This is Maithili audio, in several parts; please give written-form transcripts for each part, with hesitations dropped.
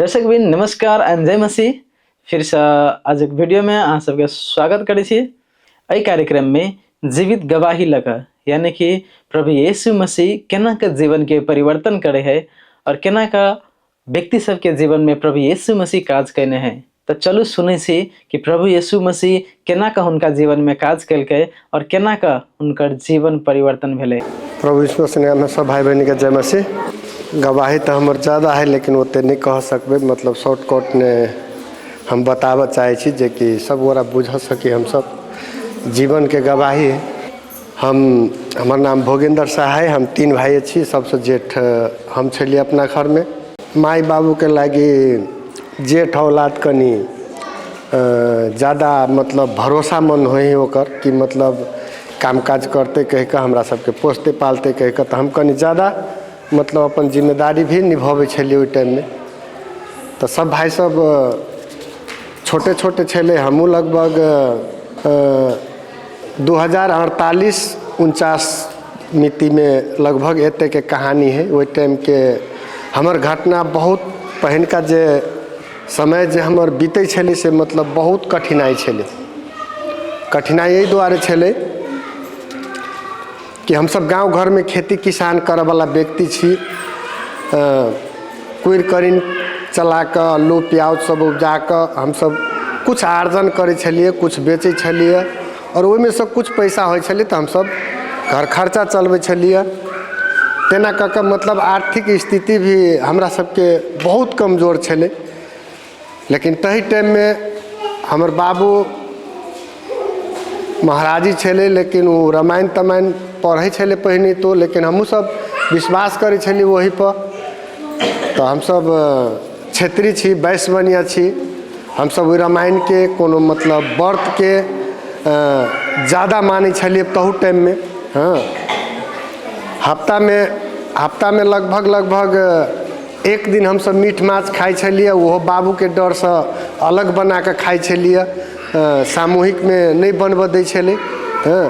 दर्शक बिन नमस्कार एंड जय मसीह। फिरसँ आजुक वीडियोमे अहाँ सबके स्वागत करै छी। एहि कार्यक्रममे जीवित गवाही लऽ कऽ यानी कि प्रभु यीशु मसीह केना कऽ जीवनके परिवर्तन करै है और केना कऽ व्यक्ति सबके जीवनमे प्रभु यीशु मसीह काज कयने है। तऽ चलू सुनै छी कि प्रभु यीशु मसीह केना कऽ हुनका जीवनमे काज केलकै और केना कऽ हुनकर जीवन परिवर्तन भेलै। प्रभु यीशु मसीह नाममे सब भाई बहिनके जय मसीह। गवाही तऽ हमर ज्यादा है, लेकिन ओते नहि कह सकबै, मतलब शॉर्टकटमे हम बताबऽ चाहै छी जेकि सब गोरा बुझ सकी। हमसब जीवनके गवाही है। हम हमर नाम भोगेन्द्र साह है। हम 3 भाई छी, सबसँ जेठ हम छलियै अपना घरमे। माय बाबूके लागि जेठ औलाद कनि ज्यादा मतलब भरोसामन्द होइ हइ ओकर, कि मतलब काम काज करतै कहि कऽ, हमरा सबके पोसतै पालतै कहि कऽ। तऽ हम कनि ज्यादा मतलब अपन जिम्मेदारी भी निभबै छलियै ओहि टाइममे। तऽ सब भाइ सब छोटे छोटे छलै। हमहूँ लगभग 2048-49 मितिमे लगभग एतेके कहानी हइ। ओहि टाइमके हमर घटना बहुत पहिलका जे समय जे हमर बीतै छलै से मतलब बहुत कठिनाइ छलै। कठिनाइ एहि दुआरे छलै कि हमसब गाँव घरमे खेती किसान करऽवला व्यक्ति छी। कुड़ि करीन चला कऽ आलू प्याज सब उपजा कऽ हमसब किछु आर्जन करै छलियै, किछु बेचै छलियै आओर ओहिमे सँ किछु पैसा होइ छलै तऽ हमसब घर खर्चा चलबै छलियै। तेना कऽ कऽ मतलब आर्थिक स्थिति भी हमरा सबके बहुत कमजोर छलै। लेकिन ताहि टाइममे हमर बाबू महाराजी छलै, लेकिन ओ रामायण तमायण पढ़ै छलै पहिने तो, लेकिन हमहूँसब विश्वास करै छलियै ओहिपर। तऽ हमसब क्षेत्री छी, वैश्य बनिआ छी। हमसब ओहि रामायणके कोनो मतलब व्रतके ज्यादा मानै छलियै तहू टाइममे। हँ, हफ्तामे हफ्तामे लगभग लगभग एक दिन हमसब मीट माछ खाइ छलियै। ओहो बाबूके डरसँ अलग बनाकऽ खाइ छलियै, सामूहिकमे नहि बनबऽ दै छलै। हँ,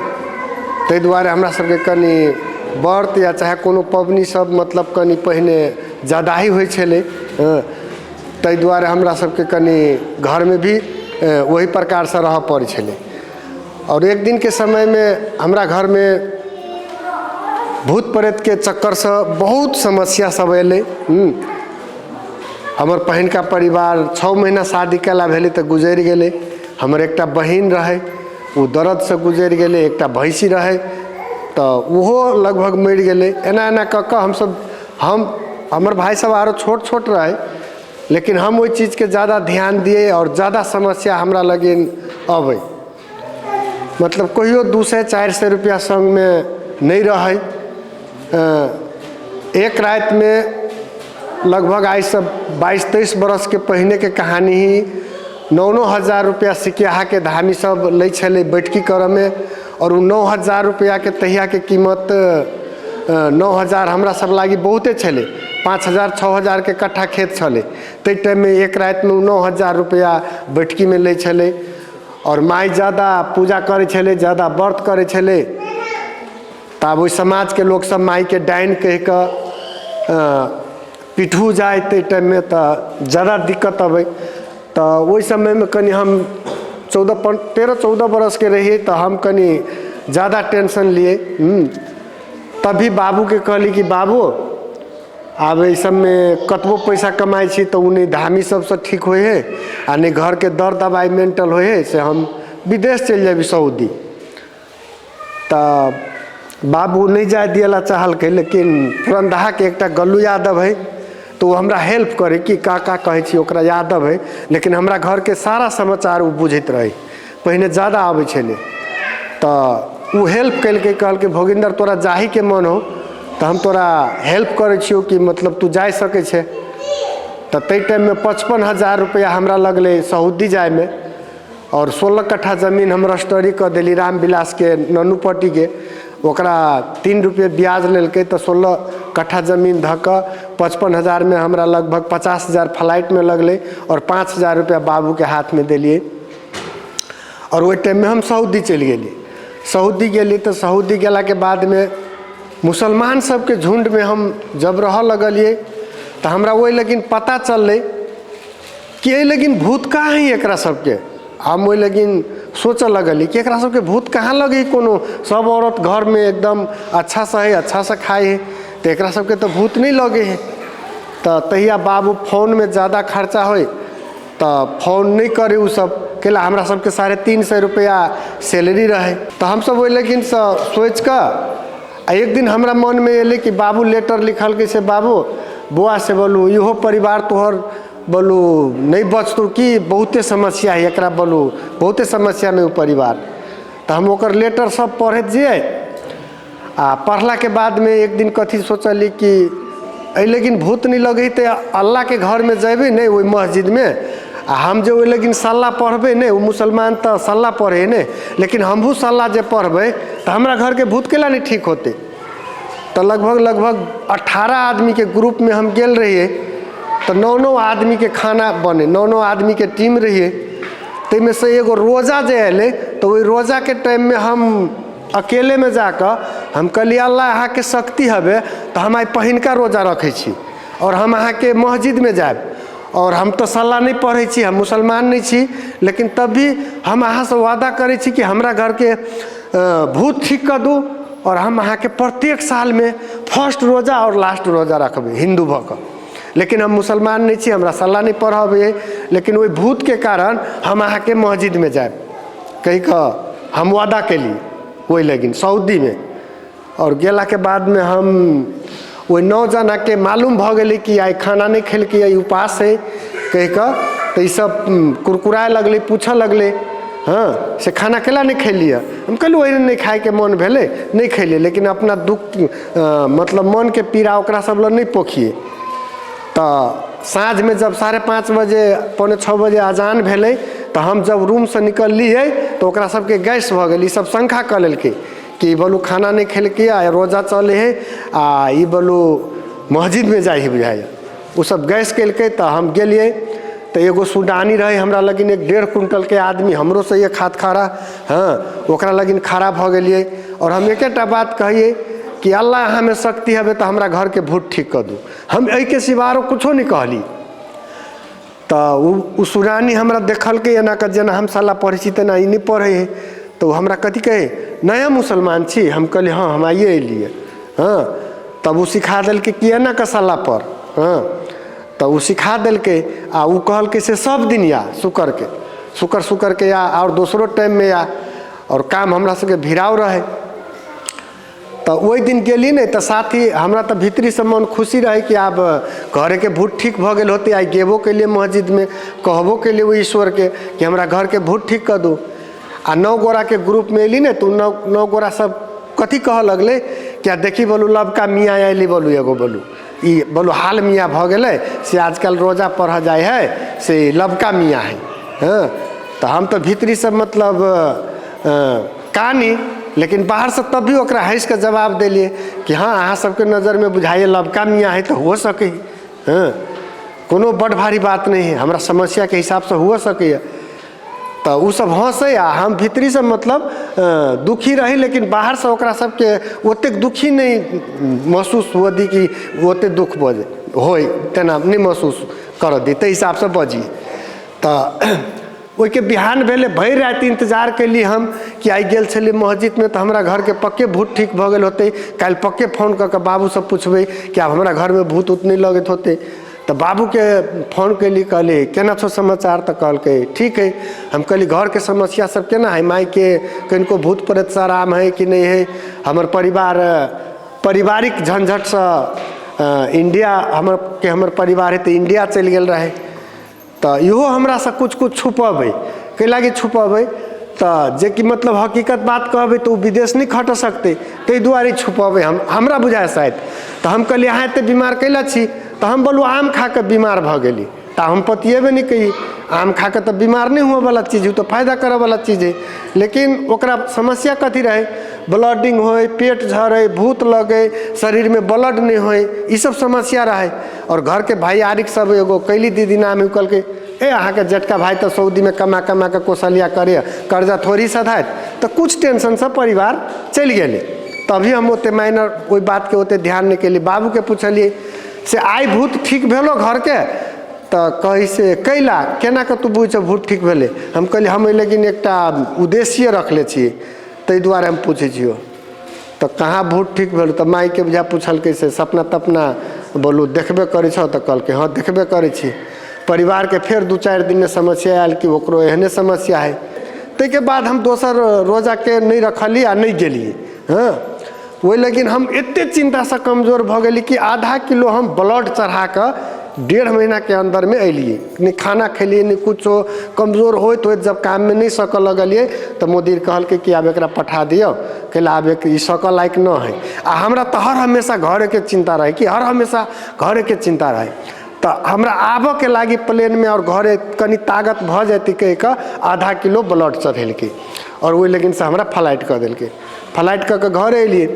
ताहि दुआरे हमरा सबके कनि व्रत या चाहे कोनो पबनी सब मतलब कनि पहिने ज्यादा ही होइ छलै। हँ, ताहि दुआरे हमरा सबके कनि घरमे भी ओहि प्रकारसँ रहऽ पड़ै छलै। आओर एक दिनके समयमे हमरा घरमे भूत प्रेतके चक्करसँ बहुत समस्या सब अयलै। हमर पहिलका परिवार 6 महीना शादी कयला भेलै तऽ गुजरि गेलै। हमर एकटा बहिन रहै, ओ दर्दसँ गुजरि गेलै। एकटा भैंसी रहै तऽ ओहो लगभग मरि गेलै। एना एना कऽ कऽ हमसब हमर भाय सब आरो छोट छोट रहै, लेकिन हम ओहि चीजके ज्यादा ध्यान दियै आओर ज्यादा समस्या हमरा लगिन अबै। मतलब कहियो 200-400 रुपैआ सङ्गमे नहि रहै। एक रातिमे लगभग आइसँ 22-23 बरसके पहिनेके कहानी ही 9-9 हजार रुपैआ सिकियाहाके धामी सब लै छलै बैठकी करऽमे। आओर ओ 9000 रुपैआके तहियाके कीमत 9000 हमरा सब लागी बहुते छलै। 5000 6000के कट्ठा खेत छलै ताहि टाइममे। एक रातिमे ओ 9000 रुपैआ बैठकीमे लै छलै। आओर माइ ज्यादा पूजा करै छलै, ज्यादा व्रत करै छलै। तऽ आब ओहि समाजके लोकसभ माइके डाइन कहि कऽ पिठू जाइ ताहि टाइममे तऽ ज्यादा दिक्कत अबै। तऽ ओहि समयमे कनि हम 14 13-14 बरसके रहियै, तऽ हम कनि ज्यादा टेंशन लियै। तभी बाबूके कहली कि बाबू, आब एहि सबमे कतबो पैसा कमाइ छी तऽ ओ नहि धामी सबसँ ठीक होइ हइ आ नहि घरके दर दबाइ मेंटल होइ हइ, से हम विदेश चलि जेबै सऊदी। तऽ बाबू नहि जाय दिअ चाहलकै, लेकिन पुरनदहाके एकटा गल्लू यादव हइ, तऽ ओ हमरा हेल्प करै कि काका कहै छी ओकरा, यादव हइ, लेकिन हमरा घरके सारा समाचार ओ बुझैत रहै, पहिने ज्यादा आबै छलै। तऽ ओ हेल्प केलकै, कहलकै, भोगिन्दर, तोरा जाहीके मन हो तऽ हम तोरा हेल्प करै छियौ कि मतलब तू जा सकै छै। तऽ ताहि टाइममे 55,000 रुपैआ हमरा लगलै सऊदी जायमे। आओर 16 कट्ठा जमीन हम रजिस्ट्री कऽ देली रामविलासके नन्नूपट्टीके। ओकरा 3 रुपये ब्याज लेलकै। तऽ 16 कट्ठा जमीन धऽ कऽ 55,000मे हमरा लगभग 50,000 फ्लाइटमे लगलै आओर 5000 रुपैआ बाबूके हाथमे देलियै। आओर ओहि टाइममे हम सऊदी चलि गेलियै। सऊदी गेलियै तऽ सऊदी गेलाके बादमे मुसलमान सबके झुण्डमे हम जब रहऽ लगलियै तऽ हमरा ओहि लेकिन पता चललै। कि एहि लेकिन भूत कहाँ है एकरा सबके। हम ओहि लेकिन सोचऽ लगली कि एकरा सबके भूत कहाँ लगे, कोनो सब औरत घरमे एकदम अच्छासँ है, अच्छासँ खाइ है, तऽ एकरा सबके तऽ भूत नहि लगे है। तऽ तहिया बाबू फोनमे ज्यादा खर्चा होइ तऽ फोन नहि करै ओसब, कैला हमरा सबके 350 रुपैआ सैलरी रहै। तऽ हमसब ओहि लेकिनसँ सोचिकऽ आ एक दिन हमरा मनमे एलै कि बाबू लेटर लिखलकै से बाबू बौआ से बोलू इहो परिवार तोहर बोलू नहि बचतौ, कि बहुते समस्या है एकरा, बोलू बहुते समस्यामे ओ परिवार। तऽ हम ओकर लेटर सब पढ़ैत जइयै आ पढ़लाके बादमे एक दिन कथी सोचली कि एहि लेकिन भूत नहि लगै तऽ अल्लाहके घरमे जेबै नहि ओहि मस्जिदमे, आ हम जे ओहि लेकिन सल्ला पढ़बै नहि, ओ मुसलमान तऽ सल्ला पढ़ै नहि, लेकिन हमहूँ सल्ला जे पढ़बै तऽ हमरा घरके भूत केला नहि ठीक होतै। तऽ लगभग लगभग 18 आदमीके ग्रुपमे हम गेल रहियै, तऽ 9-9 आदमीके खाना बने, 9-9 आदमीके टीम रहियै। ताहिमे से एगो रोजा जे एलै तऽ ओहि रोजाके टाइममे हम अकेलेमे जाकऽ हम कहलियै अल्लाह अहाँके शक्ति हवे तऽ हम आइ पहिनका रोजा रखै छी आओर हम अहाँके मस्जिदमे जायब, आओर हम तऽ सल्ला नहि पढ़ै छी, हम मुसलमान नहि छी, लेकिन तब भी हम अहाँसँ वादा करै छी कि हमरा घरके भूत ठीक कऽ दू आओर हम अहाँके प्रत्येक सालमे फर्स्ट रोजा आओर लास्ट रोजा रखबै हिन्दू भऽ कऽ, लेकिन हम मुसलमान नहि छी, हमरा सल्ला नहि पढ़ऽ अबैए, लेकिन ओहि भूतके कारण हम अहाँके मस्जिदमे जायब कहि कऽ हम वादा केली ओहि लगिन सऊदीमे। आओर गेलाके बादमे हम ओहि 9 जनाके मालूम भऽ गेलै कि आइ खाना नहि खेलकै, ई उपास है कहि कऽ, तऽ ईसब कुरकुराए लगलै, पूछऽ लगलै, हँ से खाना केला नहि खेलियै। हम कहलहुँ ओहिना नहि खाइके मन भेलै नहि खेलियै, लेकिन अपना दुःख मतलब मनके पीड़ा ओकरा सब लग नहि पोखियै। तऽ साँझमे जब 5:30 बजे 5:45 बजे अजान भेलै तऽ हम जब रूमसँ निकललियै तऽ ओकरा सबके गैस भऽ गेल, ईसब शंखा कऽ लेलकै कि बोलू खाना नहि खेलकै आ रोजा चलै है आ ई बोलू मस्जिदमे जाइ है बुझाइए। ओसब गैस केलकै तऽ हम गेलियै तऽ एगो सुडानी रहै हमरा लगिन, 1.5 क्विंटलके आदमी हमरोसँ एक हाथ खड़ा, हँ ओकरा लगिन खड़ा भऽ गेलियै आओर हम एकेटा बात कहियै कि अल्लाह अहाँमे शक्ति हवे तऽ हमरा घरके भूत ठीक कऽ दू, हम एहिके सिवा आरो कुछो नहि कहली। तऽ ओ सुडानी हमरा देखलकै एना कऽ जेना हम साला पढ़ै छी तेना ई नहि पढ़ै है, तऽ ओ हमरा कथी कहै नया मुसलमान छी, हम कहलियै हँ हम आइए एलियै हँ। तब ओ सिखा देलकै कि एना कऽ साला पढ़, हँ तऽ ओ सिखा देलकै आ ओ कहलकै से सब दिन या शुक्रके शुक्र शुक्रके या आओर दोसरो टाइममे या, आओर काम हमरा सबके भिराव रहै। तऽ ओहि दिन गेली ने तऽ साथी हमरा तऽ भीतरीसँ मन खुशी रहै कि आब घरेके भूत ठीक भऽ गेल होतै, आइ गेबो केलियै मस्जिदमे, कहबो केलियै ओहि ईश्वरके कि हमरा घरके भूत ठीक कऽ दू। आ 9 गोराके ग्रुपमे एली ने तऽ ओ 9 गोरा सब कथी कहऽ लगलै कि आ देखी बोलू लबका मियाँ अयली, बोलू एगो बोलू ई बोलू हाल मियाँ भऽ गेलै से आजकल रोजा पढ़ऽ जाइ है से लबका मियाँ है। हँ तऽ हम तऽ भीतरीसँ मतलब कानी, लेकिन बाहरसँ तब भी ओकरा हँसिकऽ जवाब देलियै कि हँ अहाँ सबके नजरमे बुझाइए लबका मियाँ है तऽ हो सकै है, हँ कोनो बड़ भारी बात नहि है, हमरा समस्याके हिसाबसँ हुअ सकैए। तऽ ओसब हँसै आ हम भीतरीसँ मतलब दुखी रही, लेकिन बाहरसँ ओकरा सबके ओतेक दुखी नहि महसूस हुअ दी कि ओतेक दुख बजै होइ तेना नहि महसूस करऽ दी, ताहि हिसाबसँ बजी। तऽ ओहिके बिहान भेलै, भरि राति इन्तजार केली हम कि आइ गेल छलियै मस्जिदमे तऽ हमरा घरके पक्के भूत ठीक भऽ गेल होतै, काल्हि पक्के फोन कऽ कऽ बाबूसँ पुछबै कि आब हमरा घरमे भूत उत नहि लगैत होतै। तऽ बाबूके फोन केली, कहली केना छौ समाचार, तऽ कहलकै ठीक है। हम कहली घरके समस्या सब केना है, मायके कनिको भूत प्रेतसँ आराम है कि नहि है, हमर परिवार पारिवारिक झंझटसँ इंडिया हमर के हमर परिवार है तऽ इंडिया चलि गेल रहै। तऽ इहो हमरासँ किछु किछु छुपबै, कै लागी छुपबै तऽ जेकि मतलब हकीकत बात कहबै तऽ ओ विदेश नहि खटऽ सकतै, ताहि दुआरे छुपबै हम, हमरा बुझाइ शायद। तऽ हम कहलियै अहाँ एते बीमार कैला छी, तऽ हम बोलू आम खा कऽ बीमार भऽ गेली, तऽ हम पतिएबे नहि कही, आम खा कऽ तऽ बीमार नहि हुअवला चीज, ओ तऽ फायदा करऽवला चीज है। लेकिन ओकरा समस्या कथी रहै, ब्लडिंग होइ, पेट झरै, भूत लगै, शरीरमे ब्लड नहि होइ, ई सब समस्या रहै। आओर घरके भाइ आरिक सब एगो कैली दीदी नाम है, ओ कहलकै ए अहाँके जेठका भाइ तऽ सऊदीमे कमा कमा कऽ कोसलिया करैए, कर्जा थोड़ी सधायत। तऽ कुछ टेंशनसँ परिवार चलि गेलै। तभी हम ओते माइनर ओहि बातके ओते ध्यान नहि केलियै। बाबूके पुछलियै से आइ भूत ठीक भेलो घरके, तऽ कहै से कैला केना कऽ तू बुझ भूत ठीक भेलै। हम कहलियै हम एहि लेकिन एकटा उद्देश्य रखले छी ताहि दुआरे हम पूछै छियौ। तऽ कहाँ भूत ठीक भेल? तऽ माइके बुझा पुछलकै से सपना तपना बोलू देखबे करै छौ? तऽ कहलकै हँ देखबे करै छी। परिवारके फेर 2-4 दिनमे समस्या आयल कि ओकरो एहने समस्या हइ। ताहिके बाद हम दोसर रोजाके नहि रखली आ नहि गेलियै। हँ ओहि लेकिन हम एतेक चिन्तासँ कमजोर भऽ गेली कि आधा किलो हम ब्लड चढ़ा कऽ 1.5 महीनाके अन्दरमे अयलियै। नहि खाना खेलियै नहि कुछो, कमजोर होइत होइत जब काममे नहि सकऽ लगलियै तऽ मोदी कहलकै कि आब एकरा पठा दियौ, कैला आब एक ई सकऽ लायक नहि हइ। आ हमरा तऽ हर हमेशा घरेके चिन्ता रहै कि हर हमेशा घरेके चिन्ता रहै। तऽ हमरा आबऽके लागि प्लेनमे आओर घरे कनि ताकत भऽ जेतै कहि कऽ आधा किलो ब्लड चढ़ेलकै आओर ओहि लेकिनसँ हमरा फ्लाइट कऽ देलकै। फ्लाइट कऽ कऽ घर अयलियै।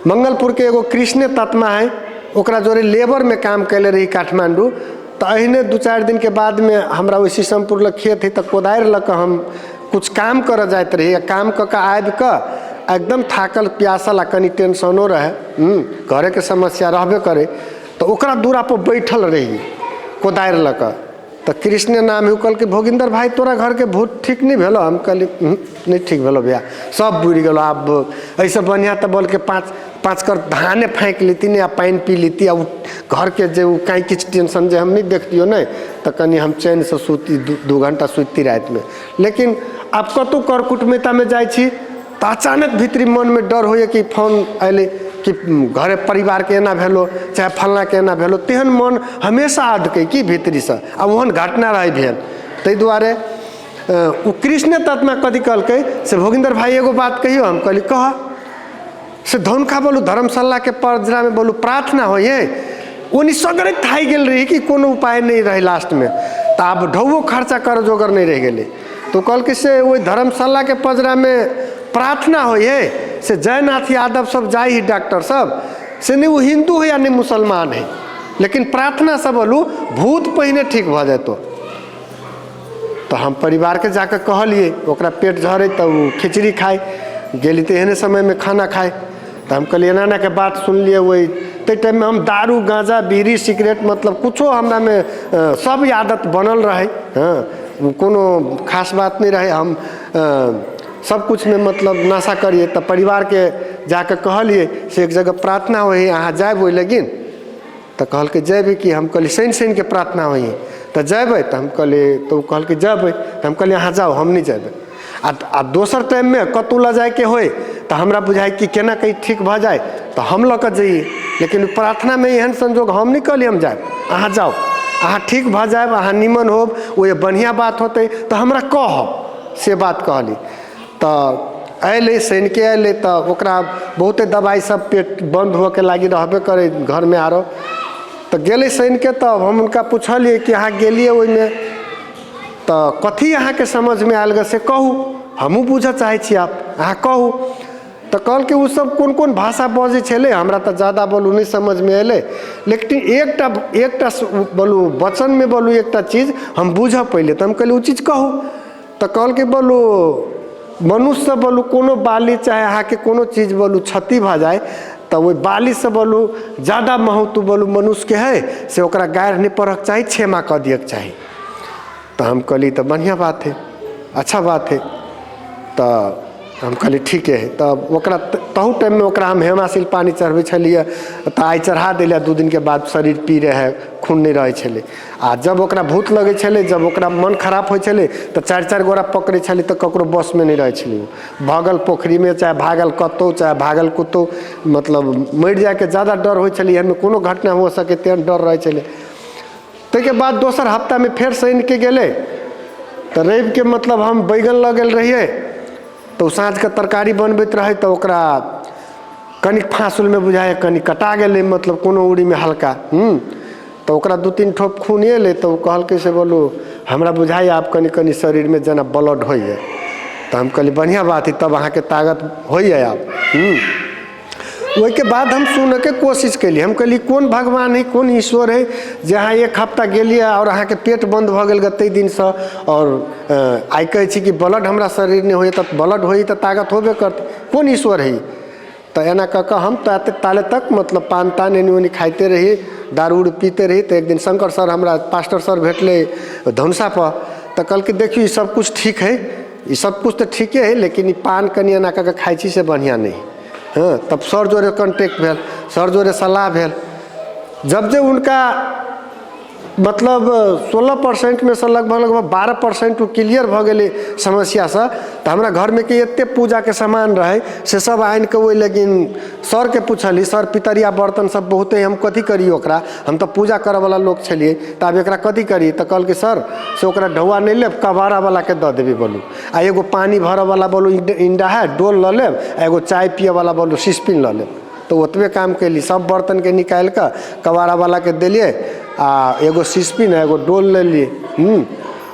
मंगलपुरके एगो कृष्णे तत्मा है, ओकरा जोरे लेबरमे काम कयले रही काठमाण्डू। तऽ एहने 2-4 दिनके बादमे हमरा ओहि शीशमपुर लग खेत है तऽ कोदारि लऽ कऽ हम कुछ काम करऽ जाइत रही आ काम कऽ कऽ आबि कऽ एकदम थाकल प्यासल आ कनि टेंशनो रहै, घरेके समस्या रहबे करै, तऽ ओकरा दूरापर बैठल रही कोदारि लऽ कऽ। तऽ कृष्ण नाम है, ओ कहलकै भोगिन्दर भाइ तोरा घरके भूत ठीक नहि भेलौ? हम कहली नहि ठीक भेलौ भैया, सब बुड़ि गेलौ। आब एहिसँ बढ़िआँ तऽ बोलके 5 कर धाने फाँकि लेती ने आ पानि पी लेती आ ओ घरके जे ओ काँइ किछु टेंशन जे हम नहि देखतियौ नहि तऽ कनि हम चैनसँ सुती, 2 घण्टा सुतती रातिमे। लेकिन आब कतहु कर कुटुमैतामे जाइ छी तऽ अचानक भीतरी मनमे डर होइए कि फोन अयलै कि घरे परिवारके एना भेलो चाहे फल्लाँके एना भेलो, तेहन मन हमेशा अटकै कि भीतरीसँ आ ओहन घटना रहै भेल। ताहि दुआरे ओ कृष्णे तत्मा कथी कहलकै से भोगिन्दर भाइ एगो बात कहियौ? हम कहली कह। से धनुखा बोलू धर्मशालाके पजरामे बोलू प्रार्थना होइए, ओनी सगरे थाकि गेल रही कि कोनो उपाय नहि रहै लास्टमे, तऽ आब ढौओ खर्चा करऽ जोगर नहि रहि गेलै। तऽ ओ कहलकै से ओहि धर्मशालाके पजरामे प्रार्थना होइए से जयनाथ यादव सब जाइ हइ डॉक्टर सब, से नहि ओ हिन्दू है या नहि मुसलमान है, लेकिन प्रार्थना सब बोलू भूत पहिने ठीक भऽ जेतौ। तऽ हम परिवारके जाकऽ कहलियै, ओकरा पेट झरै तऽ ओ खिचड़ी खाइ गेली तऽ एहने समयमे खाना खाइ, तऽ हम कहलियै एना एनाके बात सुनलियै। ओहि ताहि टाइममे हम दारू गाँजा बीड़ी सिगरेट मतलब कुछो हमरामे सब आदत बनल रहै। हँ कोनो खास बात नहि रहै, हम सब किछुमे मतलब नशा करियै। तऽ परिवारके जाकऽ कहलियै से एक जगह प्रार्थना होइ हइ, अहाँ जायब ओहि लगिन? तऽ कहलकै जेबै कि? हम कहलियै शनि शनिके प्रार्थना होइ हइ तऽ जेबै? तऽ हम कहलियै, तऽ ओ कहलकै जेबै, तऽ हम कहलियै अहाँ जाउ हम नहि जेबै। आ दोसर टाइममे कतहु लऽ जाइके होइ तऽ हमरा बुझाइ कि केना कऽ ई ठीक भऽ जाइ तऽ हम लऽ कऽ जइयै, लेकिन प्रार्थनामे एहन संजोग हम नहि कहलियै हम जायब, अहाँ जाउ, अहाँ ठीक भऽ जायब, अहाँ निमन होब, ओ बढ़िआँ बात होतै तऽ हमरा कहब, से बात कहली। तऽ अयलै शनिके अयलै तऽ ओकरा बहुते दबाइ सब पेट बन्द हुअके लागि रहबे करै घरमे आरो। तऽ गेलै शनिके तऽ हम हुनका पुछलियै कि अहाँ गेलियै ओहिमे तऽ कथी अहाँके समझमे आयल गऽ से कहू, हमहूँ बुझऽ चाहै छी आब अहाँ कहू। तऽ कहलकै ओसभ कोन कोन भाषा बजै छलै हमरा तऽ जादा बोलू नहि समझमे अयलै, लेकिन एकटा एकटा बोलू वचनमे बोलू एकटा चीज हम बुझऽ पयली। तऽ हम कहलियै ओ चीज कहू। तऽ कहलकै बोलू मनुष्यसँ बोलू कोनो बाली चाहे अहाँके कोनो चीज बोलू क्षति भऽ जाइ तऽ ओहि बालीसँ बोलू जादा महत्व बोलू मनुष्यके हइ, से ओकरा गारि नहि पढ़ऽके चाही, क्षमा कऽ दियऽके चाही। तऽ हम कहली तऽ बढ़िआँ बात हइ, अच्छा बात हइ। तऽ हम कहलियै ठीके हइ। तऽ ओकरा तहू टाइममे ओकरा हम हेमासील पानि चढ़बै छलियै तऽ आइ चढ़ा देलियै, 2 दिनके बाद शरीर पीरे हइ, खून नहि रहै छलै। आ जब ओकरा भूत लगै छलै, जब ओकरा मन खराब होइ छलै तऽ 4-4 गोरा पकड़ै छलै तऽ ककरो बसमे नहि रहै छलै, ओ भागल पोखरिमे चाहे भागल कतहु चाहे भागल कतहु, मतलब मरि जाइके जादा डर होइ छलै, एहनमे कोनो घटना हो सकै तेहन डर रहै छलै। ताहिके बाद दोसर हफ्तामे फेर शनिके गेलै तऽ रविके मतलब हम बैगन लऽ गेल रहियै तऽ ओ साँझके तरकारी बनबैत रहै तऽ ओकरा कनि फाँसुलमे बुझाइए कनि कटा गेलै, मतलब कोनो उड़ीमे हल्का, तऽ ओकरा 2-3 ठोप खून एलै। तऽ ओ कहलकै से बोलू हमरा बुझाइए आब कनि कनि शरीरमे जेना ब्लड होइए। तऽ हम कहलियै बढ़िआँ बात हइ, तब अहाँके ताकत होइए आब। ओहिके बाद हम सुनऽके कोशिश केलियै, हम कहलियै कोन भगवान हइ, कोन ईश्वर हइ जे अहाँ एक हफ्ता गेलियै आओर अहाँके पेट बन्द भऽ गेल ताहि दिनसँ, आओर आइ कहै छी कि ब्लड हमरा शरीर नहि होइए, तऽ ब्लड होइए तऽ ताकत होबे करतै, कोन ईश्वर हइ? तऽ एना कऽ कऽ हम ताले तक मतलब पान तान एनी ओनी खाइते रही, दारू उरू पीते रही। तऽ एक दिन शंकर सर हमरा पास्टर सर भेटलै धनुषापर, तऽ कहलकै देखियौ ई सब किछु ठीक हइ, ई सब किछु तऽ ठीके हइ, लेकिन ई पान कनि एना कऽ कऽ खाइ छी से बढ़िआँ नहि हइ। हँ, तब सर जोरे कॉन्टेक्ट भेल, सर जोरे सलाह भेल। जब जे हुनका मतलब 16%मे सँ लगभग लगभग 12% ओ क्लियर भऽ गेलै समस्यासँ, तऽ हमरा घरमे के एतेक पूजाके सामान रहै से सब आनि कऽ ओहि लेकिन सरके पुछलियै, सर पितरिया बर्तन सब बहुते हम कथी करी ओकरा, हम तऽ पूजा करऽवला लोक छलियै, तऽ आब एकरा कथी करी? तऽ कहलकै सर से ओकरा ढौआ नहि लेब, कबाड़ावलाके दऽ देबै बोलू, आ एगो पानि भरऽवला बोलू इंडा है डोल लऽ लेब, आ एगो चाय पियऽवला बोलू सिस्पिन लऽ लेब। तऽ ओतबे काम कयली, सब बर्तनके निकालि कऽ कबाड़ावलाके देलियै आ एगो सिस्पिन आ एगो डोल लेलियै।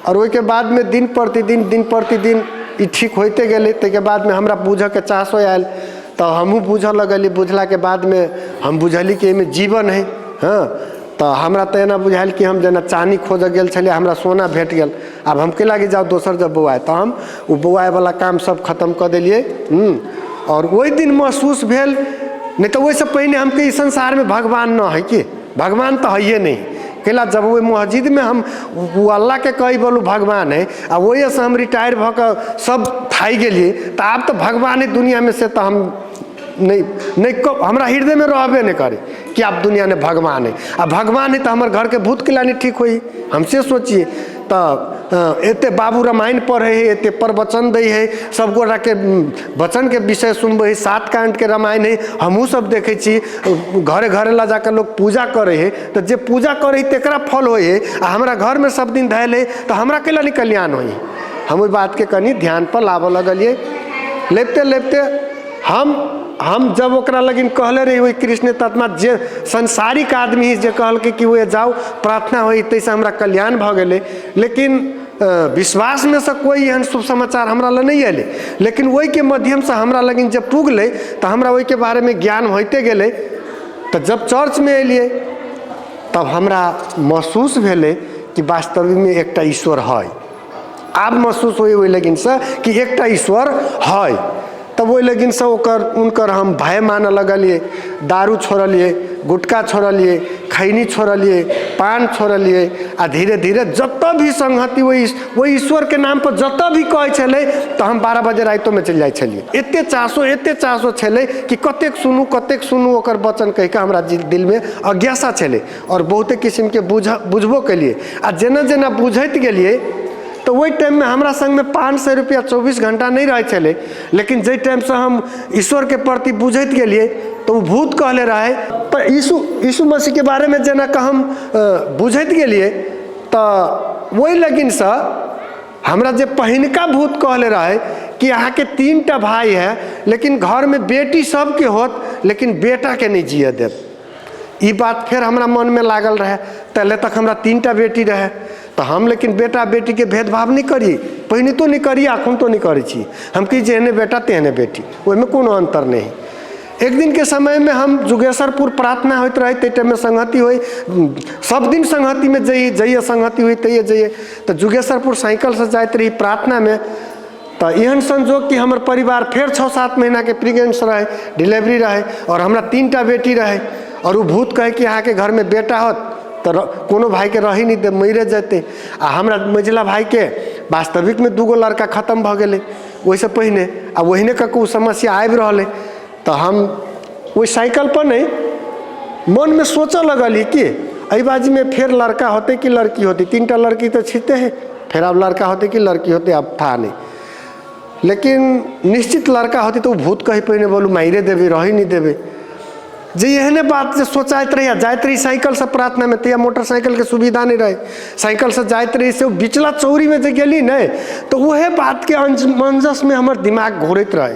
आओर ओहिके बादमे दिन प्रतिदिन दिन प्रतिदिन ई ठीक होइते गेलै। ताहिके बादमे हमरा बूझऽके चासो आयल, तऽ हमहूँ बूझऽ लगलियै। बुझलाके बादमे हम बुझलियै कि एहिमे जीवन हइ। हँ, तऽ हमरा तऽ एना बुझायल कि हम जेना चानी खोजऽ गेल छलियै, हमरा सोना भेट गेल, आब हम केला कि जाउ दोसर जब बौआए। तऽ हम ओ बौआएवला काम सब खतम कऽ देलियै। आओर ओहि दिन महसूस भेल, नहि तऽ ओहिसँ पहिने हम कही संसारमे भगवान नहि हइ कि भगवान तऽ हइए नहि कैला। जब ओहि मस्जिदमे हम ओ अल्लाहके कहै बोलू भगवान हइ, आ ओहिसँ हम रिटायर भऽ कऽ सब थाकि गेलियै, तऽ आब तऽ भगवान हइ दुनिआँमे, से तऽ हम नहि नहि हमरा हृदयमे रहबे नहि करै कि आब दुनिआँमे भगवान हइ। आ भगवान हइ तऽ हमर घरके भूत कैला नहि ठीक होइ, हम से सोचियै। तऽ एते बाबू रामायण पढ़ै हइ, एते प्रवचन दै हइ, सब गोटाके वचनके विषय सुनबै हइ, सात काण्डके रामायण हइ, हमहूँ सब देखै छी, घरे घरे लऽ जाकऽ लोक पूजा करै हइ। तऽ जे पूजा करै हइ तकरा फल होइ हइ, आ हमरा घरमे सब दिन धयल हइ तऽ हमरा कैला नहि कल्याण होइ? हम ओहि बातके कनि ध्यानपर लाबऽ लगलियै। लबिते लबिते हम जब ओकरा लगिन कहले रही ओहि कृष्ण तत्मा जे संसारिक आदमी जे कहलकै कि ओए जाउ प्रार्थना होइ ताहिसँ हमरा कल्याण भऽ गेलै, लेकिन विश्वासमे सँ कोइ एहन शुभ समाचार हमरा लग नहि अयलै। लेकिन ओहिके माध्यमसँ हमरा लगिन जब पुगलै तऽ हमरा ओहिके बारेमे ज्ञान होइते गेलै। तऽ जब चर्चमे एलियै तब हमरा महसूस भेलै कि वास्तविकमे एकटा ईश्वर हइ। आब महसूस होइ ओहि लगिनसँ कि एकटा ईश्वर हइ। तब ओहि लगिनसँ ओकर हुनकर हम भय मानऽ लगलियै, दारू छोड़लियै, गुटखा छोड़लियै, खैनी छोड़लियै, पान छोड़लियै, आ धीरे धीरे जतऽ भी संगति ओहि ओहि ईश्वरके नामपर जतऽ भी कहै छलै तऽ हम 12 बजे रातिओमे चलि जाइ छलियै। एते चासो एते चासो छलै कि कतेक सुनू कतेक सुनू ओकर वचन कहि कऽ हमरा दिलमे अज्ञासा छलै। आओर बहुते किसिमके बुझबो केलियै, आ जेना जेना बुझैत गेलियै तऽ ओहि टाइममे हमरा सङ्गमे 500 रुपैआ 24 घण्टा नहि रहै छलै। लेकिन जाहि टाइमसँ हम ईश्वरके प्रति बुझैत गेलियै तऽ ओ भूत कहले रहै, तऽ यीशु यीशु मसीहके बारेमे जेना कऽ हम बुझैत गेलियै तऽ ओहि लगिनसँ हमरा जे पहिनका भूत कहले रहै कि अहाँके 3टा भाय है, लेकिन घरमे बेटी सबके होत लेकिन बेटाके नहि जियऽ देब, ई बात फेर हमरा मनमे लागल रहै। तले तक हमरा 3टा बेटी रहै, तऽ हम लेकिन बेटा बेटीके भेदभाव नहि करी, पहिने तो नहि करी, अखन तो नहि करै छी। हम कि जेहने बेटा तेहने बेटी, ओहिमे कोनो अन्तर नहि। एक दिनके समयमे हम जुगेसरपुर प्रार्थना होइत रहै, ताहि टाइममे संगति होइ, सब दिन संगतिमे जइए, जइए संगति होइ तइए जइए। तऽ जुगेसरपुर साइकिलसँ जाइत रही प्रार्थनामे, तऽ एहन संजोग कि हमर परिवार फेर 6-7 महीनाके प्रेगनेंट रहै, डिलीवरी रहै, आओर हमरा 3टा बेटी रहै। आओर ओ भूत कहै कि अहाँके घरमे बेटा होत तऽ कोनो भाइके रहै नहि देब, मरिए जेतै। आ हमरा मझिला भाइके वास्तविकमे 2 गो लड़का खतम भऽ गेलै ओहिसँ पहिने, आ ओहिने कऽ कऽ ओ समस्या आबि रहलै। तऽ हम ओहि साइकिलपर नहि मनमे सोचऽ लगलियै कि एहि बाजीमे फेर लड़का होतै कि लड़की होतै, 3टा लड़की तऽ छिते हइ, फेर आब लड़का होतै कि लड़की होतै आब था नहि, लेकिन निश्चित लड़का होतै तऽ ओ भूत कही पहिने बोलू मारिए देबै, रहै नहि देबै। जे एहने बात जे सोचाइत रही आ जाइत रही साइकिलसँ प्रार्थनामे, तहिया मोटरसाइकिलके सुविधा नहि रहै, साइकिलसँ जाइत रही, से ओ बिचला चौरीमे जे गेली नहि तऽ उएह बातके मंजसमे हमर दिमाग घुरैत रहै।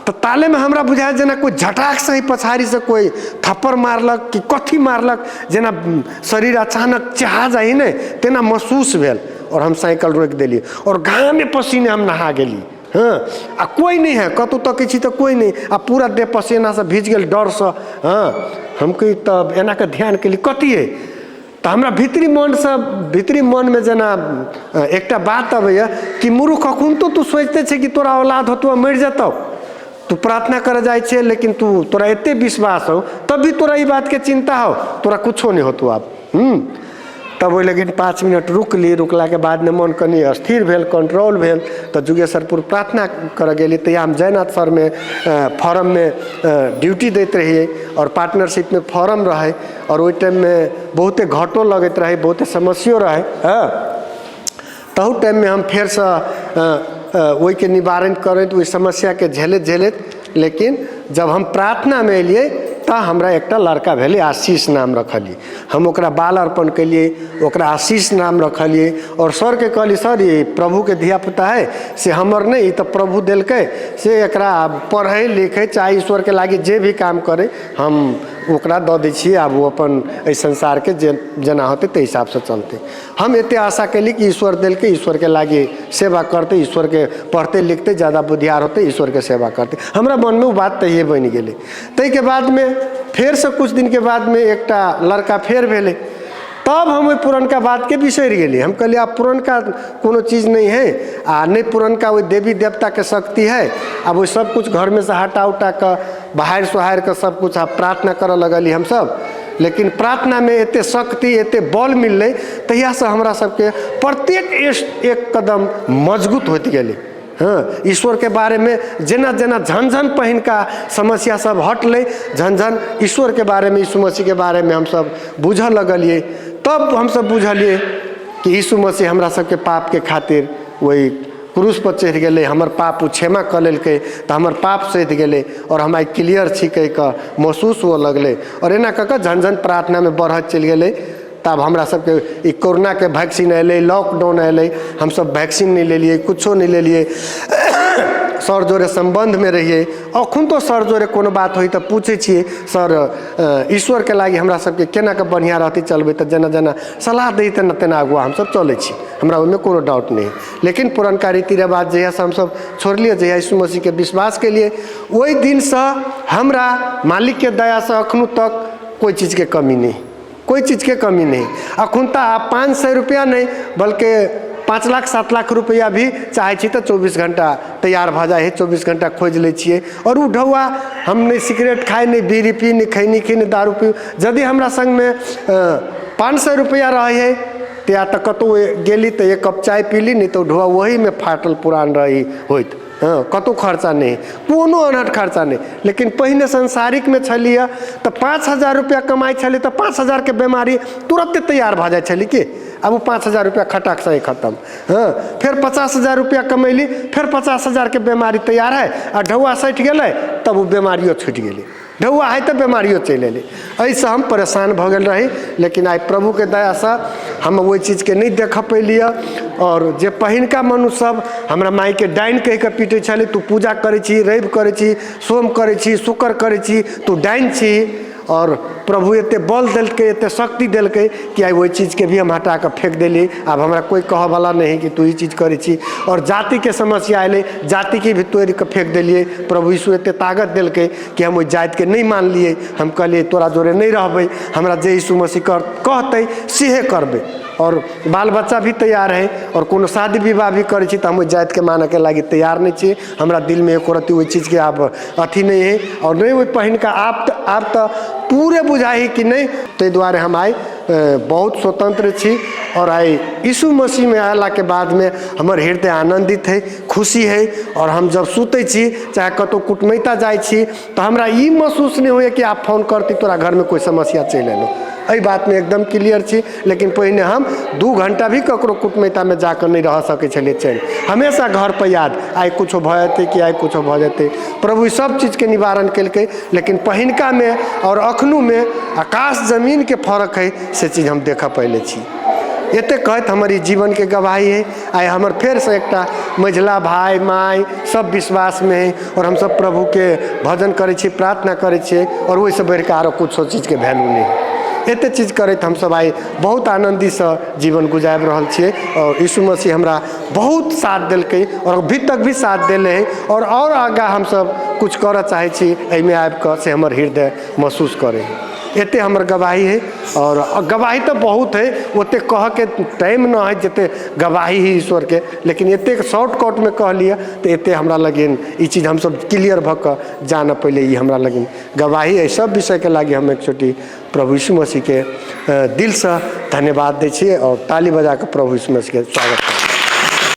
तऽ तालेमे हमरा बुझायल जेना कोइ झटाकसँ ही पछाड़ीसँ कोइ थप्पड़ मारलक कि कथी मारलक, जेना शरीर अचानक चहा जाइ ने तेना महसूस भेल। आओर हम साइकिल रोकि देलियै आओर घामे पसीने हम नहा गेली। हँ, आ कोइ नहि है, कतहु तकै छी तऽ कोइ नहि, आ पूरा देह पसेनासँ भीज गेल डरसँ। हँ, हम कही तब एना कऽ ध्यान केली कथी हइ, तऽ हमरा भीतरी मनसँ भीतरी मनमे जेना एकटा बात अबैए कि मूर्ख अखुनतो तू सोचिते छै कि तोरा औलाद होतौ मरि जेतौ, तू प्रार्थना करऽ जाइ छियै, लेकिन तू तोरा एते विश्वास हौ तब भी तोरा ई बातके चिन्ता हौ, तोरा कुछो नहि होतौ आब। तब ओहि लेकिन 5 मिनट रुकली। रुकलाके बादमे मन कनि स्थिर भेल, कंट्रोल भेल, तऽ जुगेसरपुर प्रार्थना करऽ गेली। तहिया हम जयनाथ सरमे फॉर्ममे ड्यूटी दैत रहियै आओर पार्टनरशिपमे फॉर्म रहै, आओर ओहि टाइममे बहुते घाटो लगैत रहै, बहुते समस्यो रहै। हँ, तहू टाइममे हम फेरसँ ओहिके निवारण करैत, ओहि समस्याके झेलैत झेलैत, लेकिन जब हम प्रार्थनामे एलियै तऽ हमरा एकटा लड़का भेलै, आशीष नाम रखलियै हम। ओकरा बाल अर्पण केलियै, ओकरा आशीष नाम रखलियै आओर सरके कहलियै, सर, ई प्रभुके धियापुता है, से हमर नहि, ई तऽ प्रभु देलकै, से एकरा पढ़ै लिखै चाहे ईश्वरके लागि जे भी काम करै, हम ओकरा दऽ दै छियै। आब ओ अपन एहि संसारके जे जेना होतै ताहि हिसाबसँ चलतै। हम एते आशा केली कि ईश्वर देलकै, ईश्वरके लागि सेवा करतै, ईश्वरके पढ़तै लिखतै, ज्यादा बुधियार होतै, ईश्वरके सेवा करतै। हमरा मनमे ओ बात तहिए बनि गेलै। ताहिके बादमे फेरसँ किछु दिनके बादमे एकटा लड़का फेर भेलै। तब हम ओहि पुरनका बातके बिसरि गेली। हम कहलियै, आब पुरनका कोनो चीज नहि है आ नहि पुरनका ओहि देवी देवताके शक्ति है। आब ओहि सब कुछ घरमे से हटा उटा कऽ, बहारि सोहारि कऽ सब कुछ आब प्रार्थना करऽ लगली हमसब। लेकिन प्रार्थनामे एते शक्ति, एते बल मिललै, तहियासँ हमरा सबके प्रत्येक एक कदम मजबूत होइत गेलै। हँ, ईश्वरके बारेमे जेना जेना झन झन पहिनका समस्या सब हटलै, झन झन ईश्वरके बारेमे, यीशु मसीहके बारेमे हमसब बुझऽ लगलियै। तब हमसब बुझलियै कि यीशु मसीह हमरा सबके पापके खातिर ओहि क्रूसपर चढ़ि गेलै, हमर पाप ओ क्षमा कऽ लेलकै, तऽ हमर पाप सधि गेलै आओर हम आइ क्लियर छी कहि कऽ महसूस हुअ लगलै। आओर एना कऽ कऽ झन झन प्रार्थनामे बढ़त चलि गेलै। तब हमरा सबके ई कोरोनाके वैक्सीन अयलै, लॉकडाउन अयलै, हमसब वैक्सीन नहि लेलियै, कुछो नहि लेलियै। सर जोरे सम्बन्धमे रहियै। अखन तो सर जोरे कोनो बात होइ तऽ पूछै छियै, सर, ईश्वरके लागि हमरा सबके केना कऽ बढ़िआँ रहतै चलबै? तऽ जेना जेना सलाह दै तेना तेना अगुआ हमसब चलै छी। हमरा ओहिमे कोनो डाउट नहि। लेकिन पुरनका रीति रिवाज जहियासँ हमसब छोड़लियै, जहिया यीशु मसीहके विश्वास केलियै, ओहि दिनसँ हमरा मालिकके दयासँ अखनो तक कोइ चीजके कमी नहि, कोइ चीजके कमी नहि। अखन तऽ आब 500 रुपैआ नहि, बल्कि 5 लाख 7 लाख रुपैआ भी चाहै छी तऽ 24 घंटा तैयार भऽ जाइ हइ, 24 घंटा खोजि लै छियै। आओर ओ ढौआ, हम नहि सिगरेट खाइ, नहि बीड़ी पी, नहि खैनी खी, नहि दारू पी। यदि हमरा सङ्गमे 500 रुपैआ रहै हइ तऽ या तऽ कतहु गेली तऽ एक कप चाय पीली, नहि तऽ ओ ढौआ ओहीमे फाटल पुरान रही होइत। हँ, कतहु खर्चा नहि, कोनो अनहट खर्चा नहि। लेकिन पहिने संसारिकमे छलियै तऽ 5000 रुपैआ कमाइ छलियै तऽ 5000के बेमारी तुरन्ते तैयार भऽ जाइ छलै कि आब ओ 5000 रुपैआ खटाक से खतम। हँ, फेर 50,000 रुपैआ कमैली, फेर 50,000के बेमारी तैयार है आ ढौआ सठि गेलै, तब ओ बेमारियो छुटि गेलै। ढौआ है तऽ बेमारियो चलि एलै। एहिसँ हम परेशान भऽ गेल रही। लेकिन आइ प्रभुके दयासँ हम ओहि चीजके नहि देखऽ पेलियै। आओर जे पहिनका मनुष्य सब हमरा मायके डाइन कहि कऽ पीटै छलै, तू पूजा करै छी, रवि करै छी, सोम करै छी, शुक्र करै छी, तू डाइन छी। आओर प्रभु एते बल देलकै, एते शक्ति देलकै कि आइ ओहि चीजके भी हम हटा कऽ फेक देली। आब हमरा कोइ कहऽवला नहि है कि तू ई चीज करै छी। आओर जातिके समस्या एलै, जातिके भी तोड़ि कऽ फेक देलियै। प्रभु यीशु एते ताकत देलकै कि हम ओहि जातिके नहि मानलियै। हम कहलियै, तोरा जोरे नहि रहबै, हमरा जे यीशु मसीह कर कहतै सेहे करबै। आओर बाल बच्चा भी तैयार है आओर कोनो शादी विवाह भी करै छी तऽ हम ओहि जातिके मानऽके लागि तैयार नहि छी। हमरा दिलमे एको रत्ती ओहि चीजके आब अथी नहि है आओर नहि ओहि पहिनका। आब तऽ पूरे बुझाइ है कि नहि। ताहि दुआरे हम आइ बहुत स्वतन्त्र छी आओर आइ यीशु मसीहमे अयलाके बादमे हमर हृदय आनन्दित है, खुशी है। आओर हम जब सुतै छी, चाहे कतहु कुटमैता जाइ छी, तऽ हमरा ई महसूस नहि होइए कि आब फोन करतै, तोरा घरमे कोइ समस्या चलि एलौ। एहि बातमे एकदम क्लियर छी। लेकिन पहिने हम 2 घण्टा भी ककरो कुटमैतामे जाकऽ नहि रह सकै छलियै चैन। हमेशा घरपर याद, आइ किछो भऽ जेतै कि आइ किछो भऽ जेतै। प्रभु ई सब चीजके निवारण केलकै। लेकिन पहिनकामे आओर अखनुमे आकाश जमीनके फरक है, से चीज हम देखऽ पहिले छी। एतेक कहैत हमर ई जीवनके गवाही है। आइ हमर फेरसँ एकटा मझिला भाय, माय सब विश्वासमे है आओर हमसब प्रभुके भजन करै छी, प्रार्थना करै छियै आओर ओहिसँ बढ़िकऽ आरो कुछो चीजके वैल्यू नहि है। एते चीज करैत हमसब आइ बहुत आनन्दीसँ जीवन गुजारि रहल छियै। आओर यीशु मसीह हमरा बहुत साथ देलकै आओर अभी तक भी साथ देले है। आओर आगाँ हमसब कुछ करऽ चाहै छी एहिमे आबि कऽ, से हमर हृदय महसूस करै है। एते हमर गवाही है। और गवाही तऽ बहुत है, ओते कहऽके टाइम न है जते गवाही है ईश्वरके, लेकिन एतेक शॉर्टकटमे कहलियै तऽ एते हमरा लगिन ई चीज हमसब क्लियर भऽ कऽ जानऽ पहिले। ई हमरा लगिन गवाही एहि सब विषयके लागि हम एकचोटि प्रभु यीशु मसीहके दिलसँ धन्यवाद दै छियै आओर ताली बजा कऽ प्रभु यीशु मसीहके स्वागत करै छी।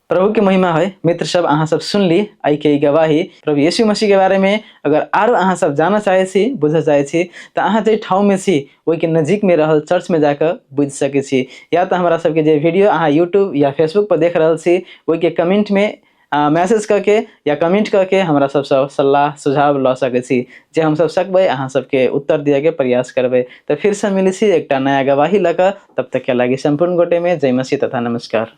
प्रभु के महिमा है। मित्र सब, अहाँ सब सुनली एहि के ई गवाही प्रभु यीशु मसीह के बारे में। अगर आरो अहाँ सब जानऽ चाहै छी, बुझऽ चाहै छी, तऽ अहाँ जाहि ठाउँ में छी ओहिके नजीक में रहल चर्च में जाकऽ बुझि सकै छी, या तऽ हमरा सबके जे वीडियो अहाँ यूट्यूब या फेसबुक पर देख रहल छी ओहिके कमेंट में मैसेज कऽ के या कमेंट कऽ के हमरा सबसँ सलाह सुझाव लऽ सकै छी, जे हमसब सकबै अहाँ सबके उत्तर दिअके प्रयास करबै। तऽ फिरसँ मिलै छी एकटा नया गवाही लऽ कऽ, तब तक के लागि सम्पूर्ण गोटे में जय मसीह तथा नमस्कार।